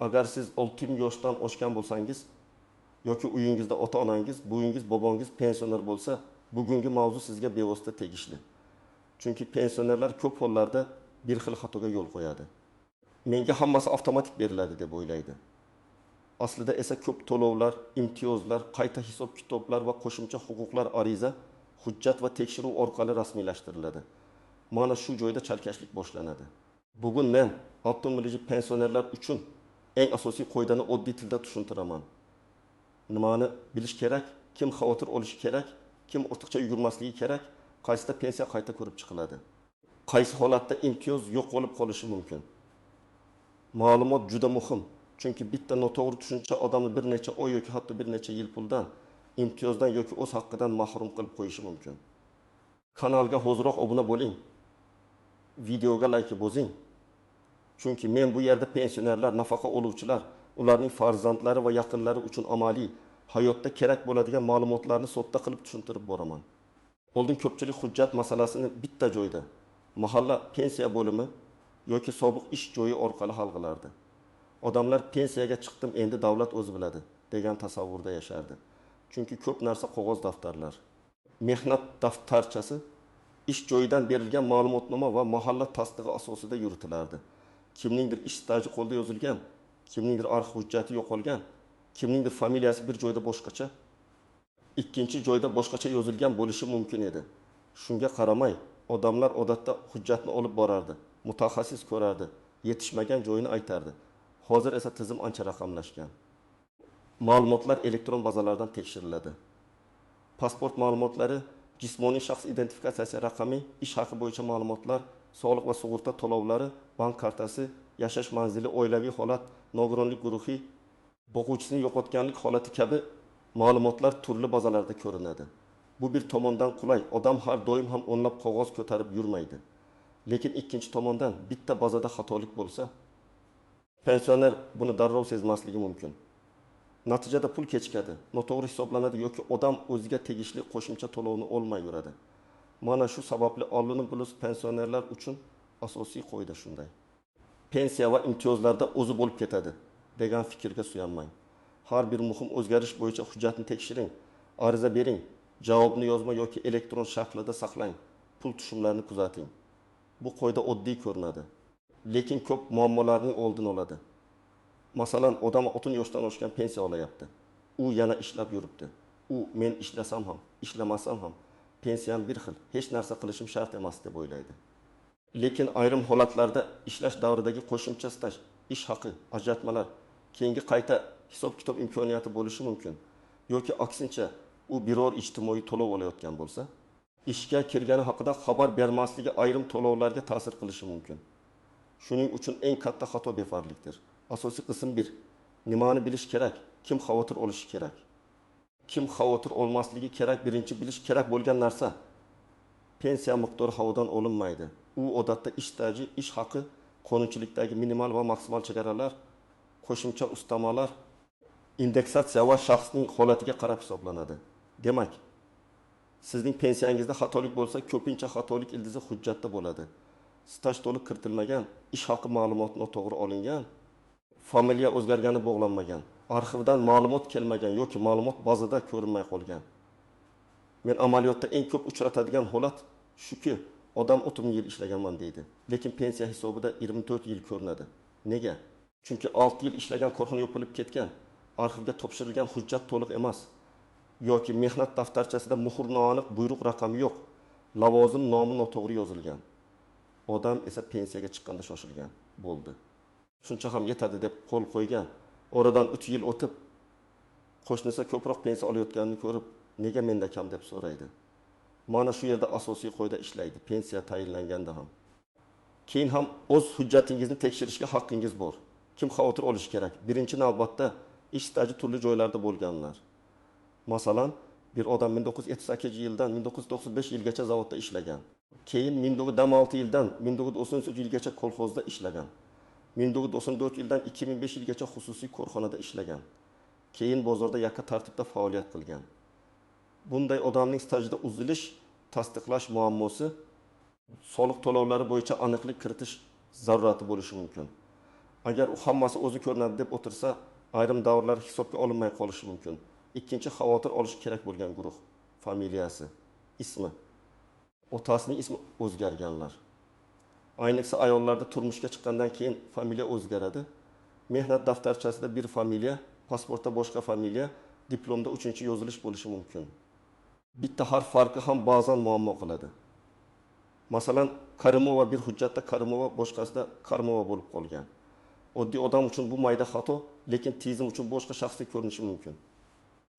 Agar siz 60 yoshdan oshgan bo'lsangiz yoki uyingizda ota-onangiz, buvingiz, bobongiz pensioner bo'lsa, bugungi mavzu sizga bevosita tegishli. Chunki pensionerlar ko'p hollarda bir xil xatoga yo'l qo'yadi. Menga hammasi avtomatik beriladi deb o'ylaydi. Aslida esa ko'p to'lovlar, imtiyozlar, qayta hisob-kitoblar va qo'shimcha huquqlar ariza, hujjat va tekshiruv orqali rasmiylashtiriladi. Mana shu joyda chalkashlik boshlanadi. Bugun men 60 pensionerlar uchun eng asosiy qoidani oddiy tilda tushuntiraman. Nimani bilish kerak, kim xavotir olishi kerak, kim ortiqcha yugurmasligi kerak, qaysida pensiya qayta ko'rib chiqiladi. Qaysi holatda imtiyoz yo'q bo'lib qolishi mumkin. Ma'lumot juda muhim, chunki bitta noto'g'ri tushuncha odamni bir necha oy yoki hatto bir necha yil puldan, imtiyozdan yoki o'z haqqidan mahrum qilib qo'yishi mumkin. Kanalga hoziroq obuna bo'ling. Videoga like bosing. Chunki men bu yerda pensionerlar, nafaqa oluvchilar, ularning farzandlari va yaqinlari uchun amaliy hayotda kerak bo'ladigan ma'lumotlarni sodda qilib tushuntirib boraman. Oldin ko'pchilik hujjat masalasini bitta joyda, mahalla pensiya bo'limi yoki sobiq ish joyi orqali hal qilardi. Odamlar pensiyaga chiqdim, endi davlat o'zi biladi degan tasavvurda yashardi. Chunki ko'p narsa qog'oz daftarlar. Mehnat daftarchasi ish joyidan berilgan ma'lumotnoma va mahalla tasdig'i asosida yuritilardi. Kimningdir ish staji qo'lda yozilgan, kimningdir arxiv hujjati yo'qolgan, kimningdir familiyasi bir joyda boshqacha, ikkinchi joyda boshqacha yozilgan bo'lishi mumkin edi. Shunga qaramay, odamlar odatda hujjatni olib borardi, mutaxassis ko'rardi, yetishmagan joyini aytardi. Hozir esa tizim ancha raqamlashgan. Ma'lumotlar elektron bazalardan tekshiriladi. Pasport ma'lumotlari, jismoniy shaxs identifikatsiyasi raqami, ish haqi bo'yicha ma'lumotlar, sog'liq va sug'urta to'lovlari, bank kartasi, yashash manzili, oilaviy holat, nogironlik guruhi, boquvchisini yo'qotganlik holati kabi ma'lumotlar turli bazalarda ko'rinadi. Bu bir tomondan qulay, odam har doim ham o'nlab qog'oz ko'tarib yurmaydi. Lekin ikkinchi tomondan bitta bazada xatolik bo'lsa, pensioner buni darrov sezmasligi mumkin. Natijada pul kechikadi, noto'g'ri hisoblanadi yoki odam o'ziga tegishli qo'shimcha to'lovni olmay yuradi. Mana shu sababli oldin plus pensionerlar uchun asosiy qoida shunday. Pensiya va imtiyozlarda o'zi bo'lib ketadi degan fikrga suyanmang. Har bir muhim o'zgarish bo'yicha hujjatni tekshiring, ariza bering, javobni yozma yoki elektron shaklida saqlang, pul tushumlarini kuzating. Bu qoida oddiy ko'rinadi, lekin ko'p muammolarning oldini oladi. Masalan, odam 60 yoshdan oshgan pensiya olayapti. U yana ishlab yuribdi. U men ishlasam ham, ishlamasam ham pensiyam bir xil, hech narsa qilishim shart emas deb o'ylaydi. Lekin ayrim holatlarda ishlash davridagi qo'shimcha staj, ish haqi, ajratmalar, keyingi qayta hisob-kitob imkoniyati bo'lishi mumkin. Yoki aksincha, u biror ijtimoiy to'lov olayotgan bo'lsa, ishga kirgani haqida xabar bermasligi ayrim to'lovlarga ta'sir qilishi mumkin. Shuning uchun eng katta xato befarqlikdir. Asosiy qism 1. Nimani bilish kerak? Kim xavotir olishi kerak? Kim xavotir olmasligi kerak? Birinchi bilish kerak bo'lgan narsa. Pensiya miqdori havodan olinmaydi. U odatda ish staji, ish haqi, qonunchilikdagi minimal va maksimal chegaralar, qo'shimcha ustamalar, indeksatsiya va shaxsning holatiga qarab hisoblanadi. Demak, sizning pensiyangizda xatolik bo'lsa, ko'pincha xatolik ildizi hujjatda bo'ladi. Staj to'liq kiritilmagan, ish haqi ma'lumoti noto'g'ri olingan, familiya o'zgargani bog'lanmagan, arxivdan ma'lumot kelmagan yoki ma'lumot bazada ko'rinmay qolgan. Men amaliyotda eng ko'p uchratadigan holat shuki, odam 30 yil ishlaganman deydi, lekin pensiya hisobida 24 yil ko'rinadi. Nega? Chunki 6 yil ishlagan korxona yopilib ketgan, arxivga topshirilgan hujjat to'liq emas yoki mehnat daftarchasida muhr noaniq, buyruq raqami yo'q, lavozim nomi noto'g'ri yozilgan. Odam esa pensiyaga chiqqanda shoshilgan bo'ldi. Shuncha ham yetadi deb qo'l qo'ygan. Oradan 3 yil o'tib, qo'shnisi ko'proq pensiya olayotganini ko'rib, nega menda kam deb so'raydi. Mana shu yerda asosiy qoida ishlaydi, pensiya tayinlanganda ham. Keyin ham o'z hujjatingizni tekshirishga haqqingiz bor. Kim xavotir olishi kerak? Birinchi navbatda ish staji turli joylarda bo'lganlar. Masalan, bir odam 1978-yildan 1995 yilgacha zavodda ishlagan. Keyin 1996 yildan 1993 yilgacha kolxozda ishlagan. 1994 yildan 2005 yilgacha xususiy korxonada ishlagan. Keyin bozorda yakka tartibda faoliyat qilgan. Bunday odamning stajida uzilish, tasdiqlash muammosi soliq to'lovlari bo'yicha aniqlik kiritish zarurati bo'lishi mumkin. Agar u hammasi o'zi ko'rinadi deb o'tirsa, ayrim davrlar hisobga olinmay qolishi mumkin. Ikkinchi xavotir olish kerak bo'lgan guruh familiyasi, ismi. Otasining ismi o'zgarganlar. Ayniqsa ayollarda turmushga chiqqandan keyin familiya o'zgaradi. Mehnat daftarchasida bir familiya, pasportda boshqa familiya, diplomda uchinchi yozilish bo'lishi mumkin. Bitta harf farqi ham ba'zan muammo qiladi. Masalan, Karimova bir hujjatda Karimova, boshqasida Karmova bo'lib qolgan. Oddiy odam uchun bu mayda xato, lekin tizim uchun boshqa shaxsga ko'rinishi mumkin.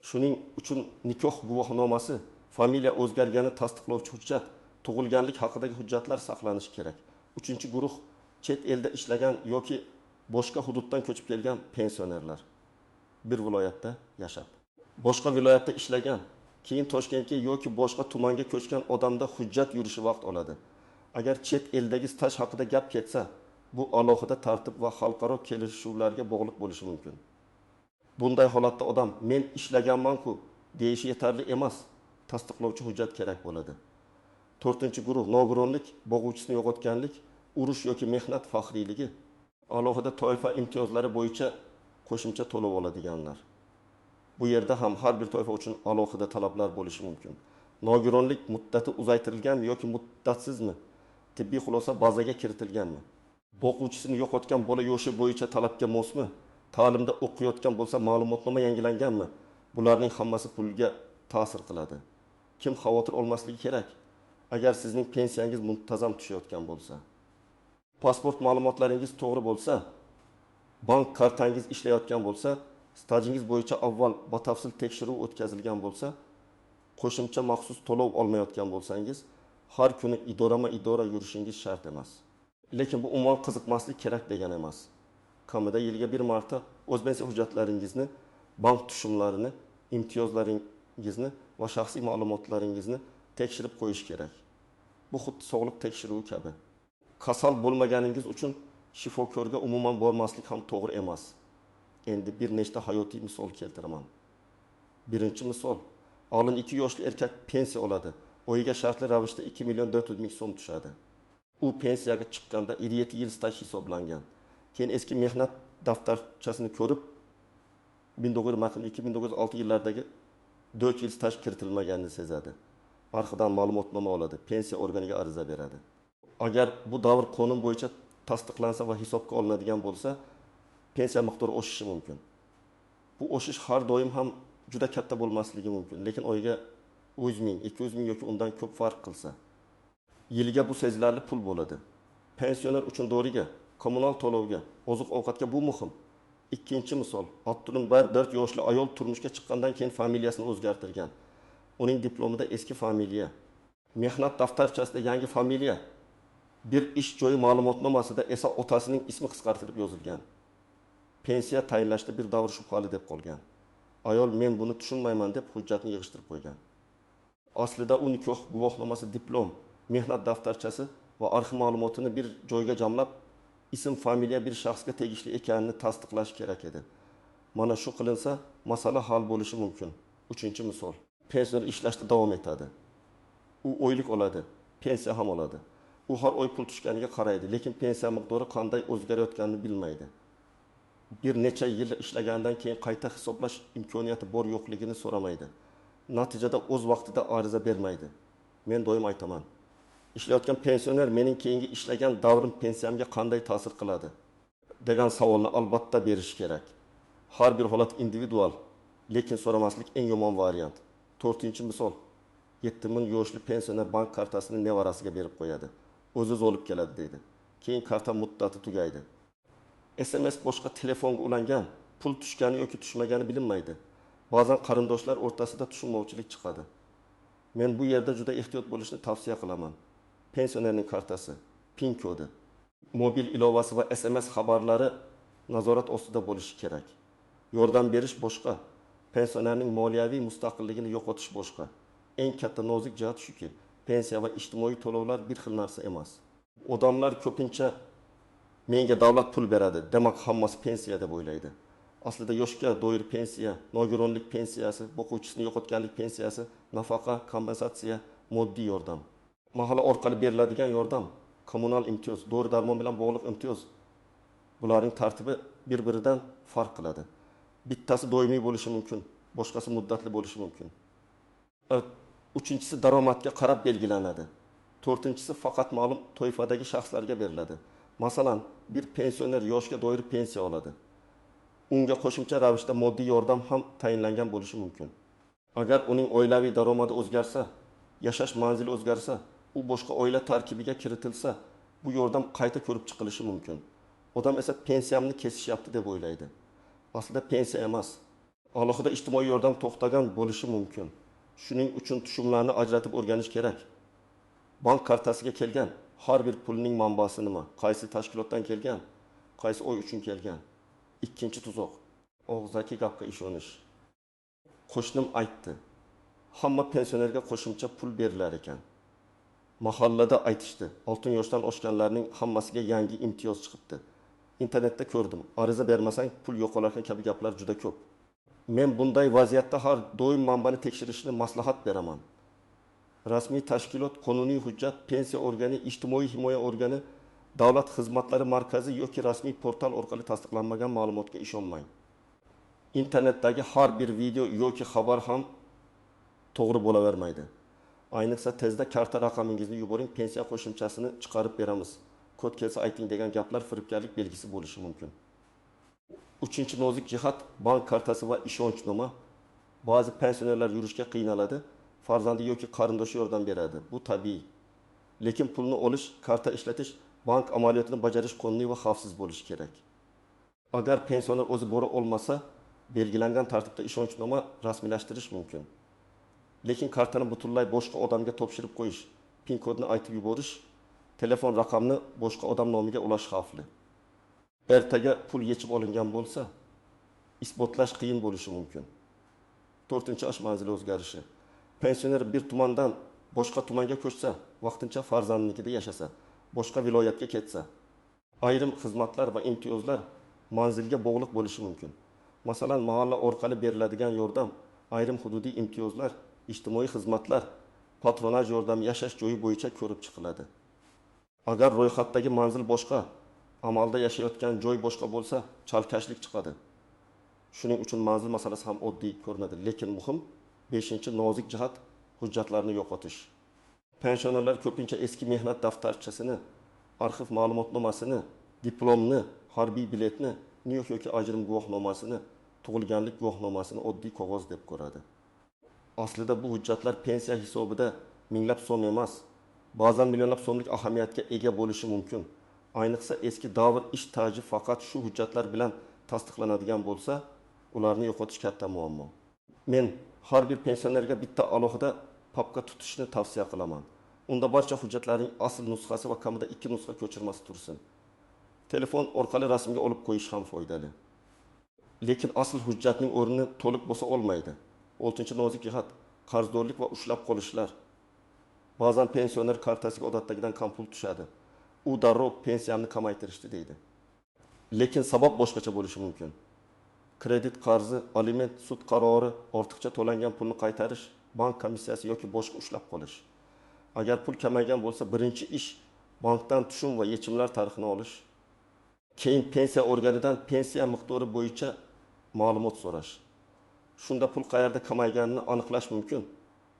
Shuning uchun nikoh guvohnomasi, familiya o'zgargani tasdiqlovchi hujjat, tug'ilganlik haqidagi hujjatlar saqlanishi kerak. Uchinchi guruh chet elda ishlagan yoki boshqa hududdan ko'chib kelgan pensionerlar. Bir viloyatda yashab, boshqa viloyatda ishlagan, keyin Toshkentga yoki boshqa tumanga ko'chgan odamda hujjat yurishi vaqt oladi. Agar chet eldagi staj haqida gap ketsa, bu alohida tartib va xalqaro kelishuvlarga bog'liq bo'lishi mumkin. Bunday holatda odam men ishlaganman-ku deyishi yetarli emas, tasdiqlovchi hujjat kerak bo'ladi. To'rtinchi guruh nogironlik, bo'g'uvchisini yo'qotganlik, urush yoki mehnat faxriyligi, alohida toifa imtiyozlari bo'yicha qo'shimcha to'lov oladiganlar. Bu yerda ham har bir toifa uchun alohida talablar bo'lishi mumkin. Nogironlik muddati uzaytirilganmi yoki muddatsizmi? Tibbiy xulosa bazaga kiritilganmi? Boquvchisini yo'qotgan bola yoshi bo'yicha talabga mosmi? Ta'limda o'qiyotgan bo'lsa ma'lumotnoma yangilanganmi? Bularning hammasi pulga ta'sir qiladi. Kim xavotir olmasligi kerak? Agar sizning pensiyangiz muntazam tushayotgan bo'lsa, pasport ma'lumotlaringiz to'g'ri bo'lsa, bank kartangiz ishlayotgan bo'lsa, stajingiz bo'yicha avval batafsil tekshiruv o'tkazilgan bo'lsa, qo'shimcha maxsus to'lov olmayotgan bo'lsangiz, har kuni idorama-idora yurishingiz shart emas. Lekin bu umuman qiziqmaslik kerak degani emas. Kamida yilga bir marta o'z pensiya hujjatlaringizni, bank tushumlarini, imtiyozlaringizni va shaxsiy ma'lumotlaringizni tekshirib qo'yish kerak. Bu xuddi sog'liq tekshiruvi kabi. Kasal bo'lmaganingiz uchun shifokorga umuman bormaslik ham to'g'ri emas. Endi bir nechta hayotiy misol keltiraman. Birinchi misol, 52 yoshli erkak pensiya oladi. Oyiga shartli ravishda 2 400 000 so'm tushadi. U pensiyaga chiqqanda 27 yil staj hisoblangan. Keyin eski mehnat daftarchasini ko'rib 1992-1906 yillardagi 4 yil staj kiritilmaganini sezadi. Arxidan ma'lumotnoma oladi, pensiya organiga ariza beradi. Agar bu davr qonun bo'yicha tasdiqlansa va hisobga olinadigan bo'lsa, pensiya miqdori oshishi mumkin. Bu oshish har doim ham juda katta bo'lmasligi mumkin, lekin oyiga 100 ming, 200 ming yoki undan ko'p farq qilsa, yiliga bu sezilarli pul bo'ladi. Pensioner uchun doriga, kommunal to'lovga, oziq-ovqatga bu muhim. Ikkinchi misol, 64 yoshli ayol turmushga chiqqandan keyin familiyasini o'zgartirgan. Uning diplomida eski familiya, mehnat daftarchasida yangi familiya, bir ish joyi ma'lumotnomasida esa otasining ismi qisqartirib yozilgan. Pensiya tayinlashda bir davr shubhali deb qolgan. Ayol men buni tushunmayman deb hujjatni yig'ishtirib qo'ygan. Aslida u nikoh guvohnomasi, diplom, mehnat daftarchasi va arxiv ma'lumotini bir joyga jamlab, ism, familiya bir shaxsga tegishli ekanini tasdiqlash kerak edi. Mana shu qilinsa, masala hal bo'lishi mumkin. Uchinchi misol. Pensioner ishlashda davom etadi. U oylik oladi, pensiya ham oladi. U har oy pul tushganiga qaraydi, lekin pensiya miqdori qanday o'zgarayotganini bilmaydi. Bir necha yil ishlagandan keyin qayta hisoblash imkoniyati bor yo'qligini so'ramaydi. Natijada o'z vaqtida ariza bermaydi. Men doim aytaman, ishlayotgan pensioner mening keyingi ishlagan davrim pensiyamga qanday ta'sir qiladi degan savolni albatta berish kerak. Har bir holat individual, lekin so'ramaslik eng yomon variant. To'rtinchi misol, 7000 yoshli pensioner bank kartasini nevarasiga berib qo'yadi. O'zi olib keladi deydi. Keyin karta muddati tugaydi. SMS boshqa telefonga ulangan, pul tushgani yoki tushmagani bilinmaydi. Ba'zan qarindoshlar o'rtasida tushunmovchilik chiqadi. Men bu yerda juda ehtiyot bo'lishni tavsiya qilaman. Pensionerning kartasi, PIN kodi, mobil ilovasi va SMS xabarlari nazorat ostida bo'lishi kerak. Yordam berish boshqa, pensionerning moliyaviy mustaqilligini yo'qotish boshqa. Eng katta nozik jihat shuki, pensiya va ijtimoiy to'lovlar bir xil narsa emas. Odamlar ko'pincha menga davlat pul beradi, demak hammasi pensiya deb o'ylaydi. Aslida yoshga doir pensiya, nogironlik pensiyasi, boquvchisini yo'qotganlik pensiyasi, nafaqa, kompensatsiya, moddiy yordam. Mahalla orqali beriladigan yordam, kommunal imtiyoz, dori darmon bilan bog'liq imtiyoz. Bularning tartibi bir-biridan farq qiladi. Bittasi doimiy bo'lishi mumkin, boshqasi muddatli bo'lishi mumkin. Uchinchisi daromadga qarab belgilanadi. To'rtinchisi faqat ma'lum toifadagi shaxslarga beriladi. Masalan, bir pensioner yoshga doir pensiya oladi. Unga qo'shimcha ravishda moddiy yordam ham tayinlangan bo'lishi mumkin. Agar uning oilaviy daromadi o'zgarsa, yashash manzili o'zgarsa, u boshqa oila tarkibiga kiritilsa, bu yordam qayta ko'rib chiqilishi mumkin. Odam esa pensiyamni kesishyapti deb o'ylaydi. Aslida pensiya emas, alohida ijtimoiy yordam to'xtagan bo'lishi mumkin. Shuning uchun tushumlarni ajratib o'rganish kerak. Bank kartasiga kelgan har bir pulning manbasi nima? Qaysi tashkilotdan kelgan? Qaysi oy uchun kelgan? Ikkinchi tuzoq, og'zaki gapga ishonish. Qo'shnim aytdi, hamma pensionerga qo'shimcha pul berilar ekan. Mahallada aytishdi, oltin yoshdan oshganlarning hammasiga yangi imtiyoz chiqibdi. Internetda ko'rdim, ariza bermasang pul yo'qolarkan kabi gaplar juda ko'p. Men bunday vaziyatda har doim manbani tekshirishni maslahat beraman. Rasmiy tashkilot, qonuniy hujjat, pensiya organi, ijtimoiy himoya organi, davlat xizmatlari markazi yoki rasmiy portal orqali tasdiqlanmagan ma'lumotga ishonmang. Internetdagi har bir video yoki xabar ham to'g'ri bo'lavermaydi. Ayniqsa tezda karta raqamingizni yuboring, pensiya qo'shimchasini chiqarib beramiz. Kod kelsa ayting degan gaplar firibgarlik belgisi bo'lishi mumkin. Uchinchi nozik jihat bank kartasi va ishonchnoma. Ba'zi pensionerlar yurishga qiynaladi, farzandi yoki qarindoshi yordam beradi. Bu tabiiy. Lekin pulni olish, karta ishlatish, bank amaliyotini bajarish qonuniy va xavfsiz bo'lishi kerak. Agar pensioner o'zi bora olmasa, belgilangan tartibda ishonchnoma rasmiylashtirish mumkin. Lekin kartani butunlay boshqa odamga topshirib qo'yish, pin kodni aytib yuborish, telefon raqamini boshqa odam nomiga ulash xavfli. Ertaga pul yechib olingan bo'lsa, isbotlash qiyin bo'lishi mumkin. To'rtinchi osh manzili o'zgarishi. Pensioner bir tumandan boshqa tumanga ko'chsa, vaqtincha farzandinikida yashasa, boshqa viloyatga ketsa, ayrim xizmatlar va imtiyozlar manzilga bog'liq bo'lishi mumkin. Masalan, mahalla orqali beriladigan yordam, ayrim hududiy imtiyozlar, ijtimoiy xizmatlar, patronaj yordami yashash joyi bo'yicha ko'rib chiqiladi. Agar ro'yxatdagi manzil boshqa, amalda yashayotgan joy boshqa bo'lsa, chalkashlik chiqadi. Shuning uchun manzil masalasi ham oddiy ko'rinadi, lekin muhim. Beshinchi nozik jihat hujjatlarni yo'qotish. Pensionerlar ko'pincha eski mehnat daftarchasini, arxiv ma'lumotnomasini, diplomni, harbiy biletni, NIOK yoki ajrim guvohnomasini, tug'ilganlik guvohnomasini oddiy qog'oz deb ko'radi. Aslida bu hujjatlar pensiya hisobida minglab so'm emas, ba'zan millionlab so'mlik ahamiyatga ega bo'lishi mumkin. Ayniqsa eski davr ish taji faqat shu hujjatlar bilan tasdiqlanadigan bo'lsa, ularni yo'qotish katta muammo. Men har bir pensionerga bitta alohida papka tutishni tavsiya qilaman. Unda barcha hujjatlarning asl nusxasi va kamida 2 nusxa ko'chirmasi tursin. Telefon orqali rasmga olib qo'yish ham foydali. Lekin asl hujjatning o'rnini to'liq bosa olmaydi. 6. Nozik jihat qarzdorlik va ushlab qolishlar. Ba'zan pensioner kartasiga odatdagidan kam pul tushadi. U darrov pensiyamni kamaytirishdi deydi. Lekin sabab boshqacha bo'lishi mumkin. Kredit qarzi, aliment, sud qarori, ortiqcha to'langan pulni qaytarish, bank komissiyasi yoki boshqa ushlab qolish. Agar pul kamaygan bo'lsa, birinchi ish bankdan tushum va yechimlar tarixini olish. Keyin pensiya organidan pensiya miqdori bo'yicha ma'lumot so'rash. Shunda pul qayerda kamayganini aniqlash mumkin.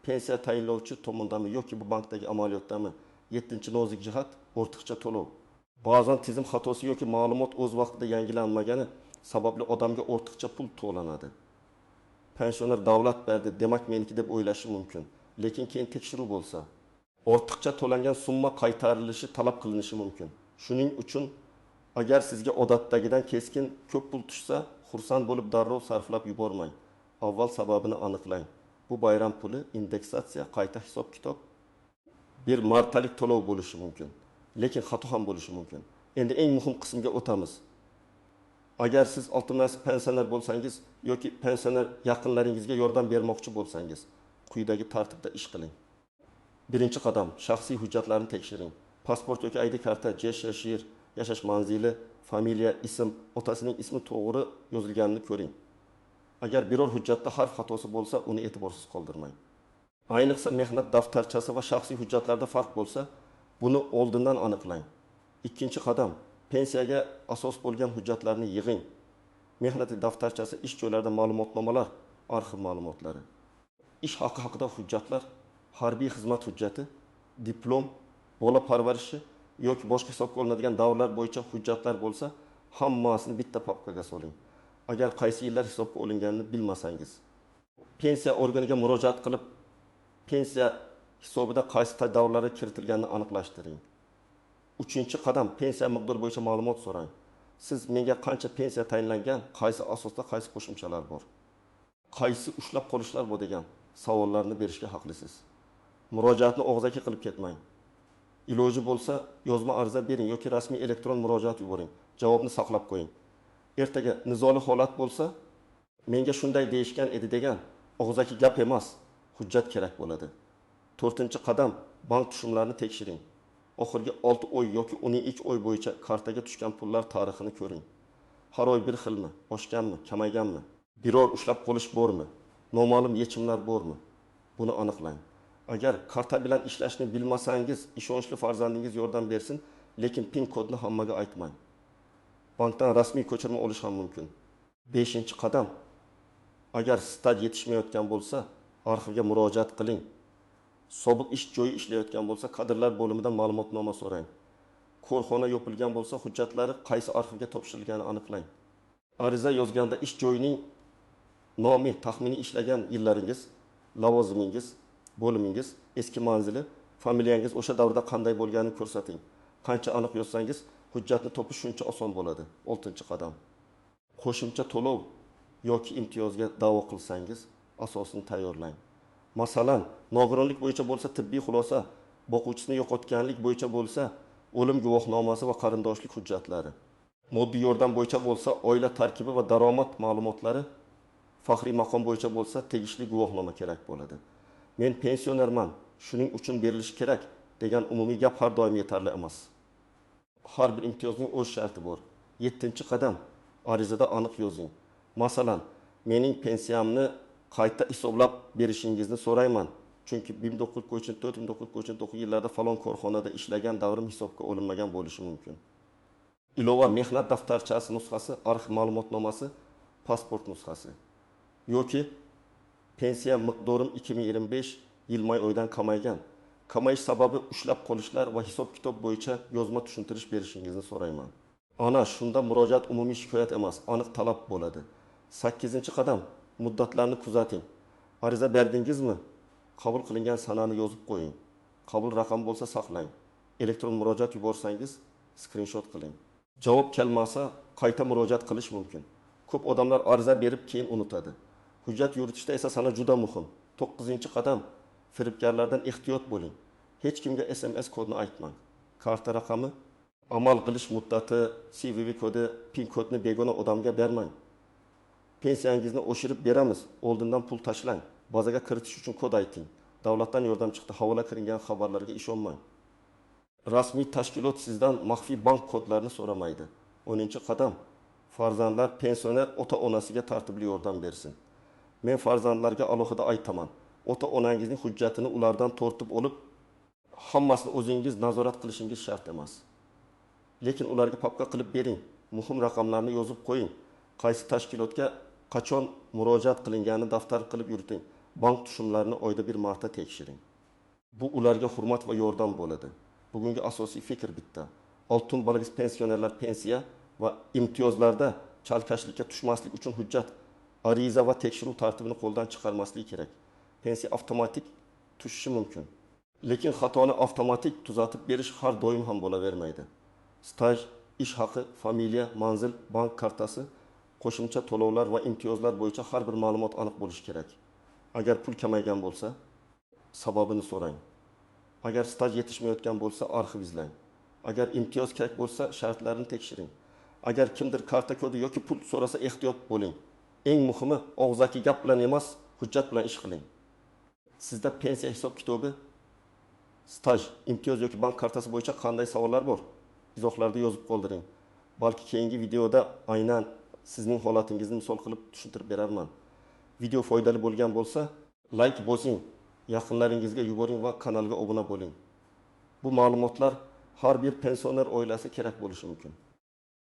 Pensiya tayinlovchi tomondami yoki bu bankdagi amaliyotdami? 7. Nozik jihat ortiqcha to'lov. Ba'zan tizim xatosi yoki ma'lumot o'z vaqtida yangilanmagani sababli odamga ortiqcha pul to'lanadi. Pensioner davlat berdi, demak meniki deb o'ylashi mumkin. Lekin keyin tekshiruv bo'lsa, ortiqcha to'langan summa qaytarilishi talab qilinishi mumkin. Shuning uchun agar sizga odatdagidan keskin ko'p pul tushsa, xursand bo'lib darrov sarflab yubormang. Avval sababini aniqlang. Bu bayram puli, indeksatsiya, qayta hisob-kitob, bir martalik to'lov bo'lishi mumkin. Lekin xato ham bo'lishi mumkin. Endi eng muhim qismga o'tamiz. Agar siz oltin pensioner bo'lsangiz yoki pensioner yaqinlaringizga yordam bermoqchi bo'lsangiz, quyidagi tartibda ish qiling. Birinchi qadam, shaxsiy hujjatlarni tekshiring. Pasport yoki ID karta, JSHR, yashash manzili, familiya, ism, otasining ismi to'g'ri yozilganini ko'ring. Agar biror hujjatda harf xatosi bo'lsa, uni e'tiborsiz qoldirmang. Ayniqsa mehnat daftarchasi va shaxsiy hujjatlarda farq bo'lsa, buni oldindan aniqlang. Ikkinchi qadam, Pensiyaga asos bo'lgan hujjatlarni yig'ing. Mehnat daftarchasi, ish joylarida ma'lumotnomalar, arxiv ma'lumotlari. Ish haqi haqida hujjatlar, harbiy xizmat hujjati, diplom, bola parvarishi yoki boshqa hisobga olinadigan davrlar bo'yicha hujjatlar bo'lsa, hammasini bitta papkaga soling. Agar qaysi yillar hisobga olinganini bilmasangiz, pensiya organiga murojaat qilib, pensiya hisobida qaysi davrlarga kiritilganini aniqlashtiring. 3-qadam pensiya miqdori bo'yicha ma'lumot so'rang. Siz menga qancha pensiya tayinlangan, qaysi asosda qaysi qo'shimchalar bor, qaysi ushlab qolishlar bor degan savollarni berishga haqlisiz. Murojaatni og'zaki qilib ketmang. Iloji bo'lsa yozma ariza bering yoki rasmiy elektron murojaat yuboring. Javobni saqlab qo'ying. Ertaga nizoli holat bo'lsa, menga shunday deyishgan edi degan og'zaki gap emas, hujjat kerak bo'ladi. 4-qadam bank tushumlarini tekshiring. Oxirgi 6 oy yoki 12 oy bo'yicha kartaga tushgan pullar tarixini ko'ring. Har oy bir xilmi, oshganmi, kamayganmi? Biror ushlab qolish bormi? Noma'lum yechimlar bormi? Buni aniqlang. Agar karta bilan ishlashni bilmasangiz, ishonchli farzandingiz yordam bersin, lekin PIN kodni hammaga aytmang. Bankdan rasmiy ko'chirma olish ham mumkin. 5-qadam agar staj yetishmayotgan bo'lsa, arxivga murojaat qiling. Sobiq ish joyi ishlayotgan bo'lsa, kadrlar bo'limidan ma'lumotnoma so'rang. Korxona yopilgan bo'lsa, hujjatlari qaysi arxivga topshirilganini aniqlang. Ariza yozganda ish joyining nomi, taxminiy ishlagan yillaringiz, lavozimingiz, bo'limingiz, eski manzili, familiyangiz o'sha davrda qanday bo'lganini ko'rsating. Qancha aniq yozsangiz, hujjatni topish shuncha oson bo'ladi. 6-qadam. Qo'shimcha to'lov yoki imtiyozga da'vo qilsangiz, asosini tayyorlang. Masalan, nogironlik bo'yicha bo'lsa tibbiy xulosa, boquvchisini yo'qotganlik bo'yicha bo'lsa o'lim guvohnomasi va qarindoshlik hujjatlari. Moddiy yordam bo'yicha bo'lsa oila tarkibi va daromad ma'lumotlari, faxriy maqom bo'yicha bo'lsa tegishli guvohnoma kerak bo'ladi. Men pensionerman, shuning uchun berilishi kerak degan umumiy gap har doim yetarli emas. Har bir imtiyozning o'z sharti bor. 7-qadam arizada aniq yozing. Masalan, mening pensiyamni qayta hisoblab berishingizni so'rayman. Chunki 1944-1999 yillarda falon korxonada ishlagan davrim hisobga olinmagan bo'lishi mumkin. Ilova mehnat daftarchasi nusxasi, arxiv ma'lumotnomasi, pasport nusxasi yoki pensiya miqdorim 2025 yil may oyidan kamaygan. Kamayish sababi ushlab qolishlar va hisob-kitob bo'yicha yozma tushuntirish berishingizni so'rayman. Ana shunda murojaat umumiy shikoyat emas, aniq talab bo'ladi. 8-qadam muddatlarni kuzating. Ariza berdingizmi? Qabul qilingan sanani yozib qo'ying. Qabul raqami bo'lsa saqlang. Elektron murojaat yuborsangiz skrinshot qiling. Javob kelmasa qayta murojaat qilish mumkin. Ko'p odamlar ariza berib keyin unutadi. Hujjat yuritishda esa sana juda muhim. 9-qadam firibgarlardan ehtiyot bo'ling. Hech kimga SMS kodini aytmang. Karta raqami, amal qilish muddati, CVV kodi, PIN kodni begona odamga bermang. Pensiyangizni oshirib beramiz, oldindan pul tashlang. Bazaga kiritish uchun kod ayting. Davlatdan yordam chiqdi, havola qilingan xabarlarga ishonmang. Rasmiy tashkilot sizdan maxfiy bank kodlarini so'ramaydi. 10-qadam farzandlar pensioner ota-onasiga tartibli yordam bersin. Men farzandlarga alohida aytaman. Ota-onangizning hujjatini ulardan tortib olib, hammasini o'zingiz nazorat qilishingiz shart emas. Lekin ularga papka qilib bering. Muhim raqamlarni yozib qo'ying. Qaysi tashkilotga qachon murojaat qilinganini daftar qilib yuriting. Bank tushumlarini oyda bir marta tekshiring. Bu ularga hurmat va yordam bo'ladi. Bugungi asosiy fikr bitta. Oltin balgiz pensionerlar pensiya va imtiyozlarda chalkashlikka tushmaslik uchun hujjat, ariza va tekshiruv tartibini qo'ldan chiqarmaslik kerak. Pensiya avtomatik tushishi mumkin. Lekin xatoni avtomatik tuzatib berish har doim ham bo'lavermaydi. Staj, ish haqi, familiya, manzil, bank kartasi, qo'shimcha to'lovlar va imtiyozlar bo'yicha har bir ma'lumot aniq bo'lishi kerak. Agar pul kamaygan bo'lsa, sababini so'rang. Agar staj yetishmayotgan bo'lsa, arxiv izlang. Agar imtiyoz kerak bo'lsa, shartlarini tekshiring. Agar kimdir karta kodi yoki pul so'rasa, ehtiyot bo'ling. Eng muhimi, og'zaki gap bilan emas, hujjat bilan ish qiling. Sizda pensiya hisob-kitobi, staj, imtiyoz yoki bank kartasi bo'yicha qanday savollar bor? Izohlarda yozib qoldiring. Balki keyingi videoda aynan sizning holatingizni misol qilib tushuntirib berarman. Video foydali bo'lgan bo'lsa, like bosing, yaqinlaringizga yuboring va kanalga obuna bo'ling. Bu ma'lumotlar har bir pensioner oilasi kerak bo'lishi mumkin.